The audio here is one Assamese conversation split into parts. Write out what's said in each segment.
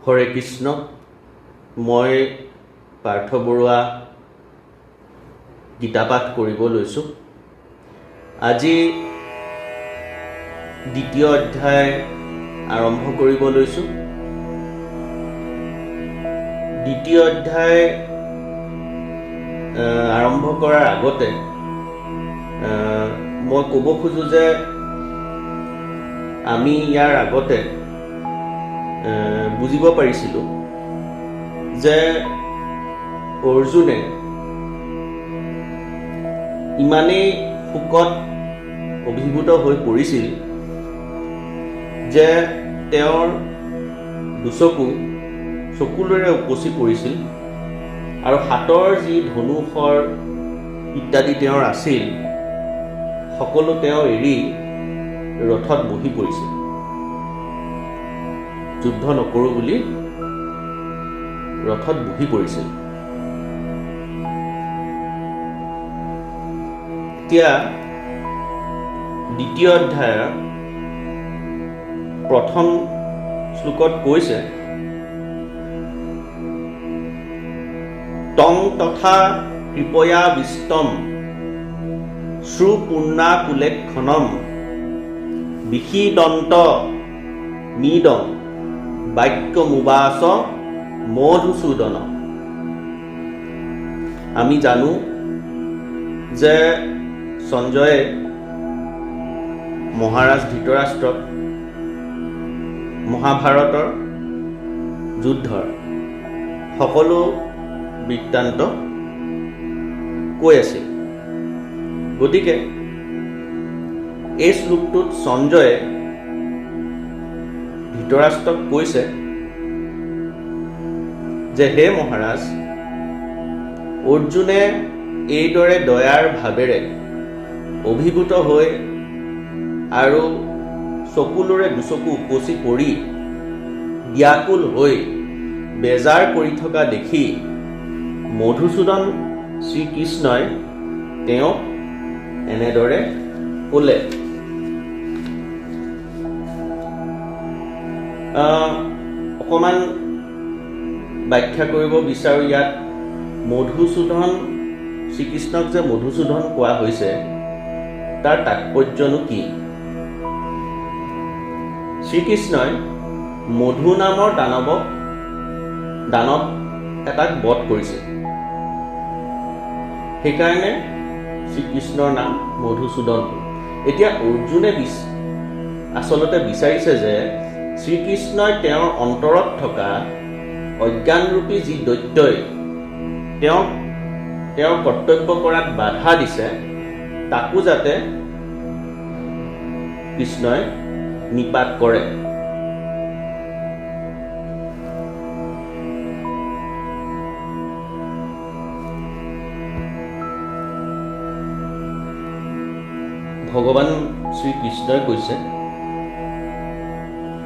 হৰে কৃষ্ণ। মই পাৰ্থ বৰুৱা গীতা পাঠ কৰিব লৈছোঁ। আজি দ্বিতীয় অধ্যায় আৰম্ভ কৰিব লৈছোঁ। দ্বিতীয় অধ্যায় আৰম্ভ কৰাৰ আগতে মই ক'ব খোজোঁ যে আমি ইয়াৰ আগতে বুজিব পাৰিছিলোঁ যে অৰ্জুনে ইমানেই শোকত অভিভূত হৈ পৰিছিল যে তেওঁৰ দুচকু চকুলোৰে উপচি পৰিছিল আৰু হাতৰ যি ধনুশৰ ইত্যাদি তেওঁৰ আছিল, সকলো তেওঁ এৰি ৰথত বহি পৰিছিল, যুদ্ধ নকৰোঁ বুলি ৰথত বহি পৰিছিল। এতিয়া দ্বিতীয় অধ্যায়ৰ প্ৰথম শ্লোকত কৈছে, তং তথা কৃপয়াবিষ্টম শ্ৰুপূৰ্ণাকুলেক্ষণম বিষিদন্ত মিদং বাক্যমুবাচ মধুসূদন। আমি জানো যে সঞ্জয়ে মহাৰাজ ধৃতৰাষ্ট্ৰক মহাভাৰতৰ যুদ্ধৰ সকলো বৃত্তান্ত কৈ আছিল। গতিকে এই শ্লোকটোত সঞ্জয়ে ধৃতৰাষ্ট্ৰক কৈছে যে হে মহাৰাজ, অৰ্জুনে এইদৰে দয়াৰ ভাৱেৰে অভিভূত হৈ আৰু চকুলোৰে দুচকু উপচি পৰি ব্যাকুল হৈ বেজাৰ কৰি থকা দেখি মধুসূদন শ্ৰীকৃষ্ণই তেওঁক এনেদৰে ক'লে। অকণমান ব্যাখ্যা কৰিব বিচাৰোঁ। ইয়াত মধুসূদন শ্ৰীকৃষ্ণক যে মধুসূদন কোৱা হৈছে, তাৰ তাৎপৰ্যনো কি? শ্ৰীকৃষ্ণই মধু নামৰ দানৱ এটাক বধ কৰিছিল, সেইকাৰণে শ্ৰীকৃষ্ণৰ নাম মধুসূদন হ'ল। এতিয়া অৰ্জুনে আচলতে বিচাৰিছে যে শ্ৰীকৃষ্ণই তেওঁৰ অন্তৰত থকা অজ্ঞানৰূপী যি দৈত্যই তেওঁক তেওঁৰ কৰ্তব্য কৰাত বাধা দিছে, তাকো যাতে কৃষ্ণই নিপাত কৰে। ভগৱান শ্ৰীকৃষ্ণই কৈছে,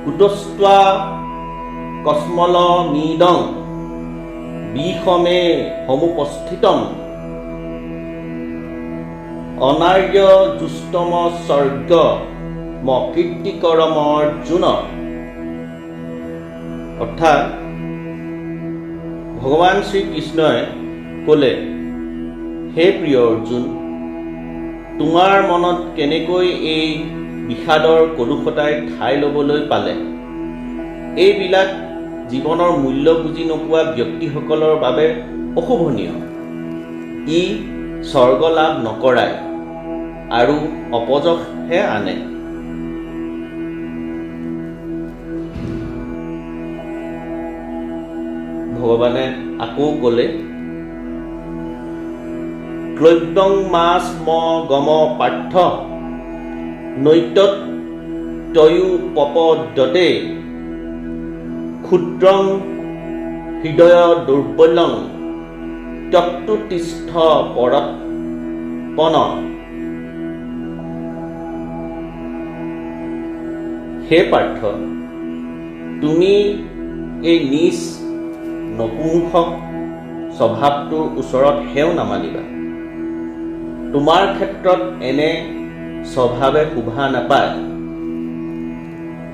কুতস্ত্বা কস্মলমিদং বিষমে সমুপস্থিতম অনাৰ্য জুষ্টম স্বৰ্গ মকীৰ্তিকৰম অৰ্জুন। অৰ্থাৎ ভগৱান শ্ৰীকৃষ্ণই ক'লে, হে প্ৰিয় অৰ্জুন, তোমাৰ মনত কেনেকৈ এই বিষাদৰ কলুষতাই ঠাই ল'বলৈ পালে? এইবিলাক জীৱনৰ মূল্য বুজি নোপোৱা ব্যক্তিসকলৰ বাবে অশোভনীয়। ই স্বৰ্গ লাভ নকৰায় আৰু অপযশহে আনে। ভগৱানে আকৌ ক'লে, ক্লৈব্যং মাছ ম গম পাৰ্থ নৈতৎ তয়োপপদ্যতে ক্ষুদ্ৰং হৃদয় দৌৰ্বল্যং ত্যক্তোতিষ্ঠ পৰৎপন। হে পাৰ্থ, তুমি এই নীচ নপুংসক স্বভাৱটোৰ ওচৰত সেও নামানিবা। তোমাৰ ক্ষেত্ৰত এনে স্বভাৱে শোভা নাপায়।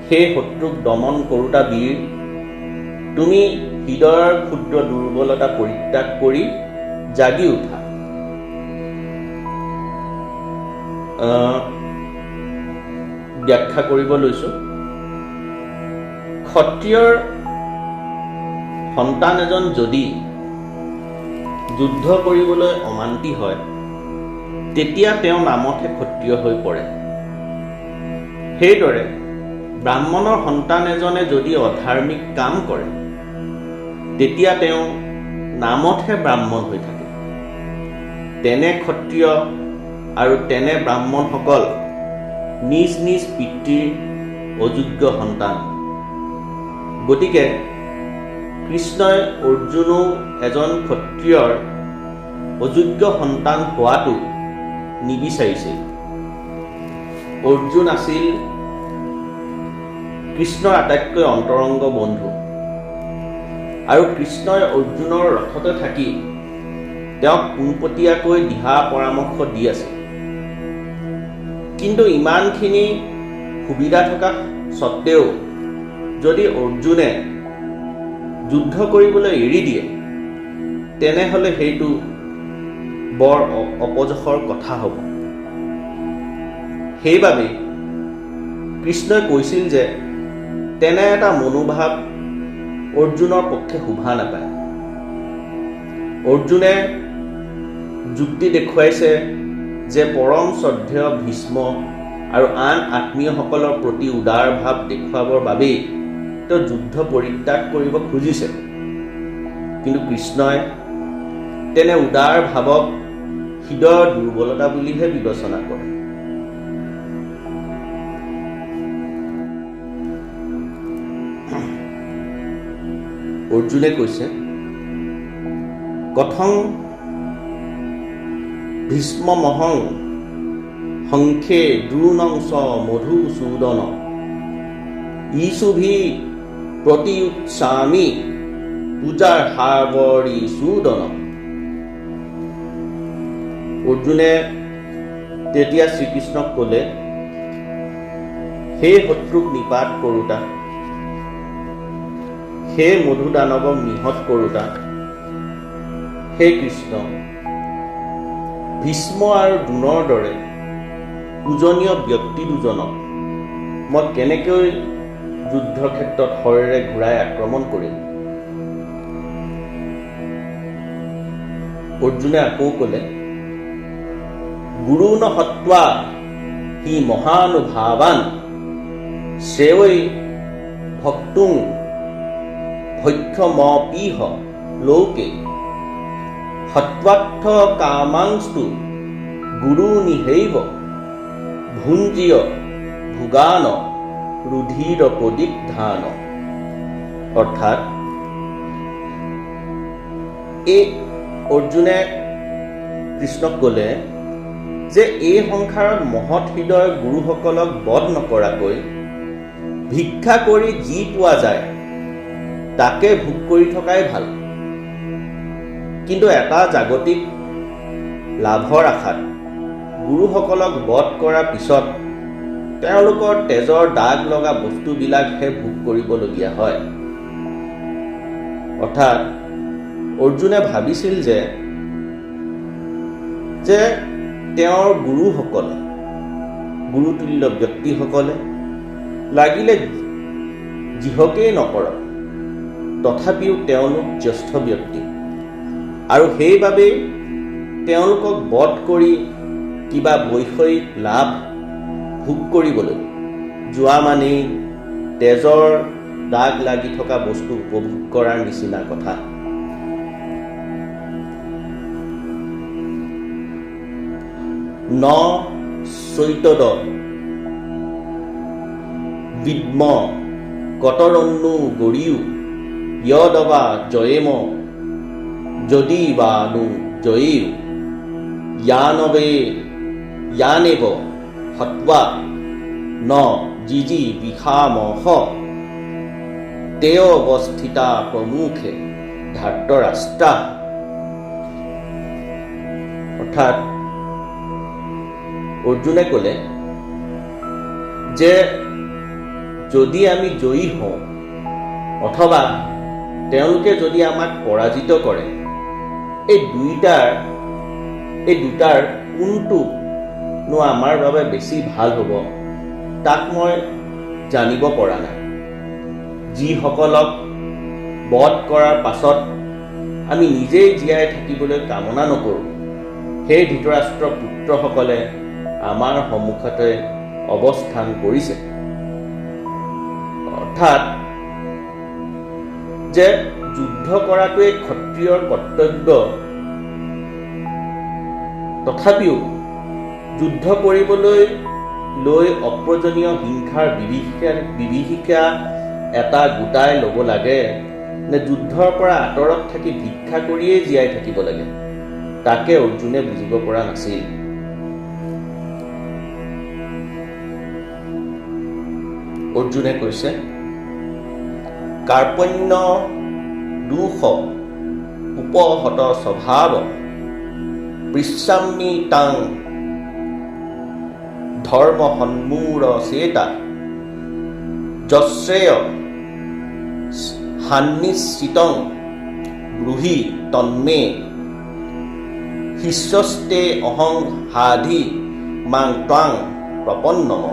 সেই শত্ৰুক দমন কৰোঁতা বীৰ, তুমি হৃদয়ৰ ক্ষুদ্ৰ দুৰ্বলতা পৰিত্যাগ কৰি জাগি উঠা। ব্যাখ্যা কৰিব লৈছোঁ। ক্ষত্ৰিয়ৰ সন্তান এজন যদি যুদ্ধ কৰিবলৈ অমান্তি হয়, তেতিয়া তেওঁ নামতহে ক্ষত্ৰিয় হৈ পৰে। সেইদৰে ব্ৰাহ্মণৰ সন্তান এজনে যদি অধাৰ্মিক কাম কৰে, তেতিয়া তেওঁ নামতহে ব্ৰাহ্মণ হৈ থাকে। তেনে ক্ষত্ৰিয় আৰু তেনে ব্ৰাহ্মণসকল নিজ নিজ পিতৃৰ অযোগ্য সন্তান। গতিকে কৃষ্ণই অৰ্জুনো এজন ক্ষত্ৰিয়ৰ অযোগ্য সন্তান হোৱাটো নিবিচাৰিছিল। অৰ্জুন আছিল কৃষ্ণৰ আটাইতকৈ অন্তৰংগ বন্ধু আৰু কৃষ্ণই অৰ্জুনৰ ৰথতে থাকি তেওঁক পোনপটীয়াকৈ দিহা পৰামৰ্শ দি আছিল। কিন্তু ইমানখিনি সুবিধা থকা স্বত্তেও যদি অৰ্জুনে যুদ্ধ কৰিবলৈ এৰি দিয়ে, তেনেহ'লে সেইটো বৰ অপযশৰ কথা হ'ব। সেইবাবেই কৃষ্ণই কৈছিল যে তেনে এটা মনোভাৱ অৰ্জুনৰ পক্ষে শোভা নাপায়। অৰ্জুনে যুক্তি দেখুৱাইছে যে পৰম শ্ৰদ্ধেয় ভীষ্ম আৰু আন আত্মীয়সকলৰ প্ৰতি উদাৰ ভাৱ দেখুৱাবৰ বাবেই তেওঁ যুদ্ধ পৰিত্যাগ কৰিব খুজিছে। কিন্তু কৃষ্ণই তেনে উদাৰ ভাৱক হৃদয়ৰ দুৰ্বলতা বুলিহে বিবেচনা কৰে। অৰ্জুনে কৈছে, কথং ভীষ্মমহং শংখে দ্ৰোণং চ মধুসূদন ইষুভি প্ৰতিউৎসামি পূজাৰ সাৱৰীসূদন। অৰ্জুনে তেতিয়া শ্ৰীকৃষ্ণক ক'লে, সেই শত্ৰুক নিপাত কৰোতা, সেই মধু দানৱক নিহত কৰোতা হে কৃষ্ণ, ভীষ্ম আৰু দ্ৰোণৰ দৰে পূজনীয় ব্যক্তি দুজনক মই কেনেকৈ যুদ্ধৰ ক্ষেত্ৰত শৰেৰে ঘূৰাই আক্ৰমণ কৰিম? অৰ্জুনে আকৌ ক'লে, গুৰু ন হত্বা হি মহানুভাৱান শ্ৰেয়ৈ ভক্তুং ভক্ষমপিহ লোকে হত্বাৰ্থ কামাংস্তু গুৰুনিহেব ভুঞ্জীয় ভোগান ৰুধিৰ প্ৰদিগ্ধান। অৰ্থাৎ এই অৰ্জুনে কৃষ্ণক ক'লে যে এই সংসাৰত মহৎ হৃদয়ৰ গুৰুসকলক বধ নকৰাকৈ ভিক্ষা কৰি যি পোৱা যায় তাকে ভোগ কৰি থকাই ভাল। কিন্তু এটা জাগতিক লাভৰ আশাত গুৰুসকলক বধ কৰাৰ পিছত তেওঁলোকৰ তেজৰ দাগ লগা বস্তুবিলাকহে ভোগ কৰিবলগীয়া হয়। অৰ্থাৎ অৰ্জুনে ভাবিছিল যে তেওঁৰ গুৰুসকলে, গুৰুতুল্য ব্যক্তিসকলে লাগিলে যিহকেই নকৰক, তথাপিও তেওঁলোক জ্যেষ্ঠ ব্যক্তি আৰু সেইবাবেই তেওঁলোকক বধ কৰি কিবা বৈষয়িক লাভ ভোগ কৰিবলৈ যোৱা মানেই তেজৰ দাগ লাগি থকা বস্তু উপভোগ কৰাৰ নিচিনা কথা। ন চৈতদ বিদ্ম কতৰন্নু গৰিও য়দবা জয়েম যদি বা নো জয়েও য়ানবে য়ানেব হত্বা ন জিজি বিষামহ তে অৱস্থিতা প্ৰমুখে ধাৰ্তৰাষ্ট্ৰা। অৰ্থাৎ অৰ্জুনে ক'লে যে যদি আমি জয়ী হওঁ অথবা তেওঁলোকে যদি আমাক পৰাজিত কৰে, এই দুটাৰ কোনটোনো আমাৰ বাবে বেছি ভাল হ'ব তাক মই জানিব পৰা নাই। যিসকলক বধ কৰাৰ পাছত আমি নিজেই জীয়াই থাকিবলৈ কামনা নকৰোঁ, সেই ধৃতৰাষ্ট্ৰ পুত্ৰসকলে আমাৰ সন্মুখতে অৱস্থান কৰিছে। অৰ্থাৎ যে যুদ্ধ কৰাটোৱে ক্ষত্ৰিয়ৰ কৰ্তব্য, তথাপিও যুদ্ধ কৰিবলৈ লৈ অপ্ৰয়োজনীয় হিংসাৰ বিভীষিকা এটা গোটাই ল'ব লাগে নে যুদ্ধৰ পৰা আঁতৰত থাকি ভিক্ষা কৰিয়েই জীয়াই থাকিব লাগে, তাকে অৰ্জুনে বুজিব পৰা নাছিল। অৰ্জুনে কৈছে, কাৰ্পণ্য দোষ উপহত স্বভাৱ পৃচ্ছামি তাং ধৰ্ম সন্মূঢ় চেতা যশ্ৰেয় হান্নিশ্চিতং ব্ৰূহি তন্মে শিষ্যস্তে অহং সাধি মাং ত্বাং প্ৰপন্নম।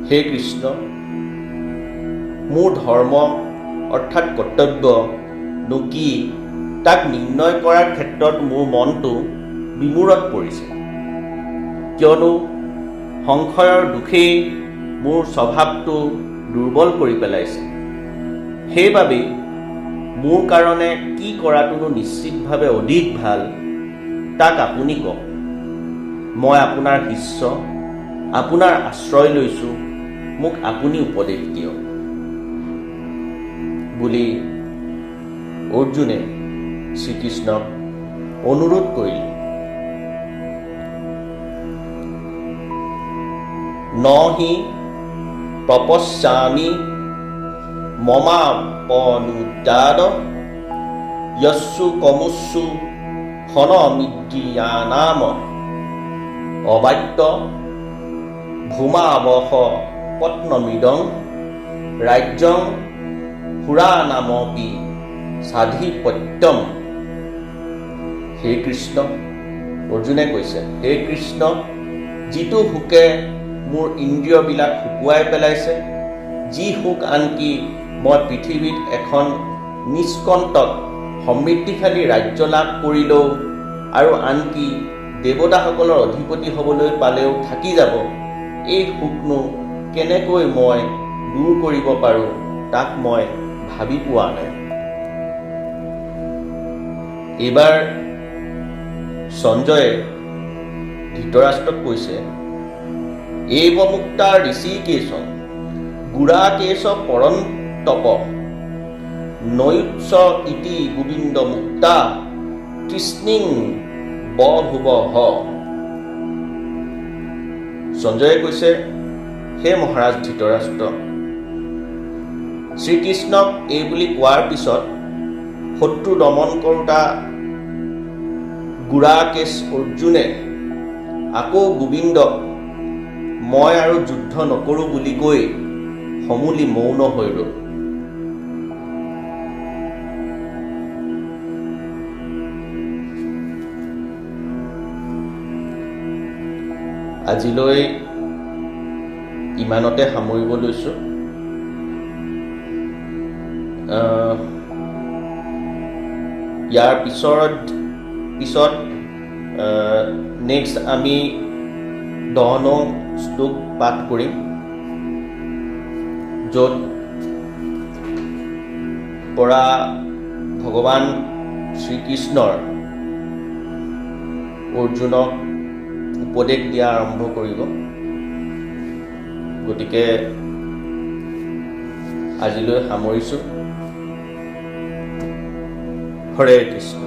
হে কৃষ্ণ, মোৰ ধৰ্ম অৰ্থাৎ কৰ্তব্য নো কি তাক নিৰ্ণয় কৰাৰ ক্ষেত্ৰত মোৰ মনটো বিমূৰত পৰিছে, কিয়নো সংশয়ৰ দোষেই মোৰ স্বভাৱটো দুৰ্বল কৰি পেলাইছে। সেইবাবেই মোৰ কাৰণে কি কৰাটোনো নিশ্চিতভাৱে অধিক ভাল তাক আপুনি কওক। মই আপোনাৰ শিষ্য, আপোনাৰ আশ্ৰয় লৈছোঁ, মোক আপুনি উপদেশ দিয়ক বুলি অৰ্জুনে শ্ৰীকৃষ্ণক অনুৰোধ কৰিলে। ন হি প্ৰপশ্যামি মমাপনুদ্যাদ যস্যু কমুস্যু ক্ষণমিদ্ৰিয়ানাম অবাত্য ভূমাৱশ পত্নমিদং ৰাজ্যং সুৰানামপি স্বাধিপত্যম। হে কৃষ্ণ, অৰ্জুনে কৈছে, হে কৃষ্ণ, যিটো শোকে মোৰ ইন্দ্ৰিয়বিলাক শুকুৱাই পেলাইছে, যি শোক আনকি মই পৃথিৱীত এখন নিষ্কণ্টক সমৃদ্ধিশালী ৰাজ্য লাভ কৰিলেও আৰু আনকি দেৱতাসকলৰ অধিপতি হ'বলৈ পালেও থাকি যাব, এই শোকনো কেনেকৈ মই দূৰ কৰিব পাৰোঁ তাক মই ভাবি পোৱা নাই। এইবাৰ সঞ্জয়ে ধৃতৰাষ্ট্ৰক কৈছে, এইব মুক্তা ঋষিকেশ গুড়াকেশ পৰন্তপ নয়ুৎস ইতি গোবিন্দ মুক্তা তৃষ্ণিং বভুৱ হ। সঞ্জয়ে কৈছে, হে মহাৰাজ ধৃতৰাষ্ট্ৰ, শ্ৰীকৃষ্ণক এই বুলি কোৱাৰ পিছত শত্ৰু দমন কৰোঁতা গুড়াকেশ অৰ্জুনে আকৌ গোবিন্দক মই আৰু যুদ্ধ নকৰোঁ বুলি কৈ সমূলি মৌন হৈ ৰ'ল। আজিলৈ ইমানতে সামৰিব লৈছোঁ। ইয়াৰ পিছত নেক্সট আমি 10 নং শ্লোক পাঠ কৰিম, য'ত পৰা ভগৱান শ্ৰীকৃষ্ণৰ অৰ্জুনক উপদেশ দিয়া আৰম্ভ কৰিব। গতিকে আজিলৈ সামৰিছোঁ। হৰে কৃষ্ণ।